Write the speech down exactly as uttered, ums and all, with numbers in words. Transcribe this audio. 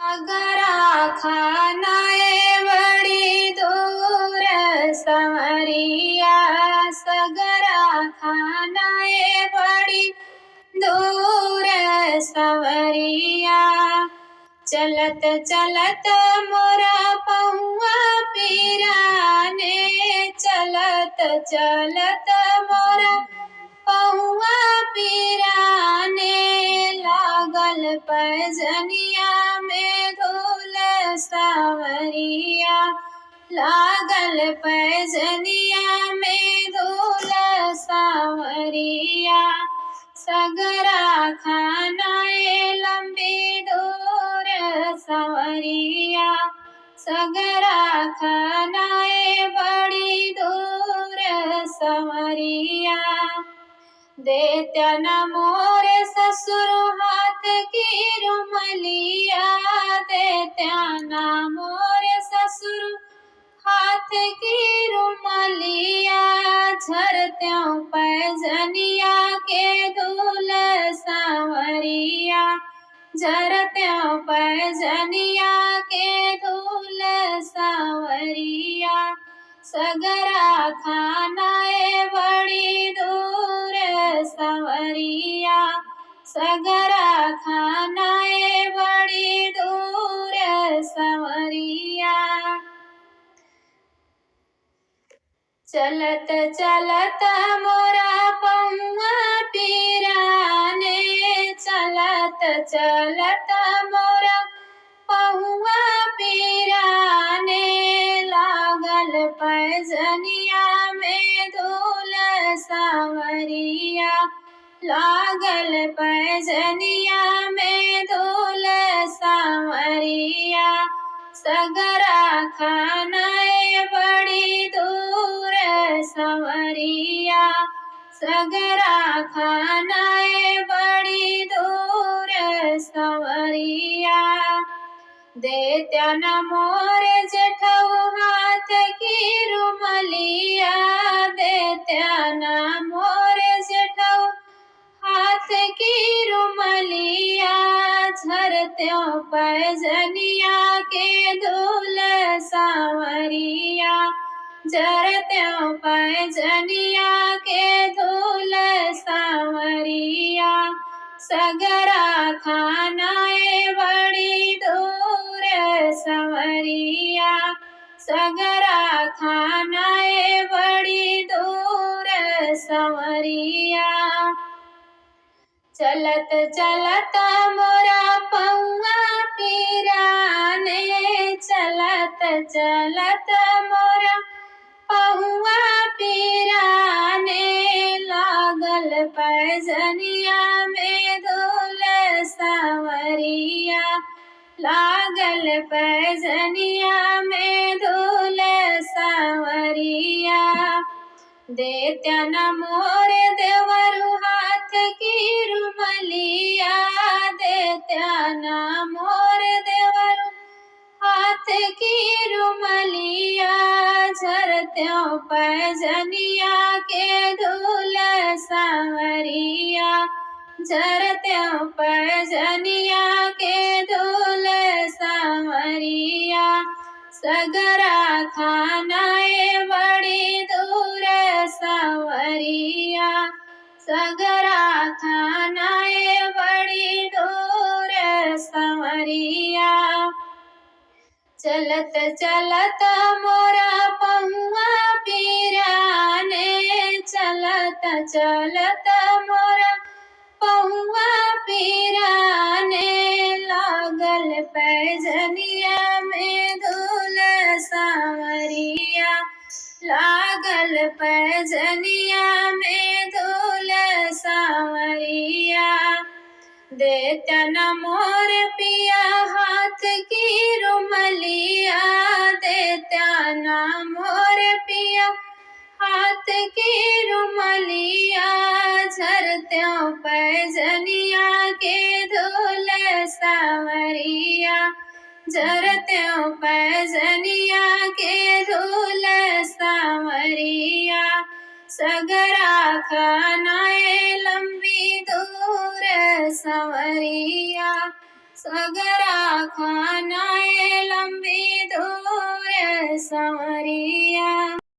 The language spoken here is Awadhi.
सगरा खाना ए बड़ी दूर संवरिया, सगरा खाना ए बड़ी दूर संवरिया। चलत चलत मोरा पहुआ पिराने, चलत चलत मोरा पहुआ पिराने। लागल पैजनिया में धूल सांवरिया, लागल पैजनिया में धूल सांवरिया। सगरा खाना ए लंबी दूर संवरिया, सगरा खाना ए बड़ी दूर संवरिया। देत्या ना मोर ससुर हाथ की रुमलिया, देत्या ना मोर ससुर हाथ की रुमलिया। झरत्यों पैजनिया के धूल सांवरिया, झरत्यों पैजनिया के धूल सांवरिया। सगरा खाना ए बड़ी दूर संवरिया, सगरा खाना ए बड़ी दूर संवरिया। चलत चलत मोरा पहुआ पिराने, चलत चलत मोरा पहुआ पिराने। लागल पैजनिया में धूल सांवरिया, लागल पैजनिया में धूल सांवरिया। सगरा खाना ए बड़ी दूर संवरिया, सगरा खाना ए बड़ी दूर संवरिया। देत्या ना मोर जेठऊ हाथ की रुमलिया, देत्या ना मोर जेठऊ हाथ की रुमलिया। झरत्यों पैजनिया के धूल सांवरिया, झरत्यों पैजनिया के धूल सांवरिया। सगरा खाना ए बड़ी दूर संवरिया, सगरा खाना ए बड़ी दूर संवरिया। चलत चलत मोरा पहुआ पिराने, चलत चलत मोरा पहुआ पिराने। लागल पैजनिया में धूल सांवरिया, लागल पैजनिया में धूल सांवरिया। देत्या ना मोर देवरू हाथ की रुमलिया, देत्या ना मोर देवरू हाथ की रुमलिया। झरत्यों पैजनिया के धूल सांवरिया, झरत्यों पैजनिया के धूल सांवरिया। सगरा खाना ए बड़ी दूर सांवरिया, सगरा खाना ए बड़ी दूर सांवरिया। चलत चलत मोरा पहुआ पिराने, चलत चलत मोरा पहुआ पिराने। लागल पैजनिया में धूल सांवरिया, लागल पैजनिया में धूल सांवरिया। देत्या ना मोर पिया हाथ की रुमलिया, देत्या ना मोर पिया हाथ की रुमलिया। झरत्यों पैजनिया के धूल सांवरिया, झरत्यों पैजनिया के धूल सांवरिया। सगरा खाना ए लंबी दूर सांवरिया, सगरा खाना तारी।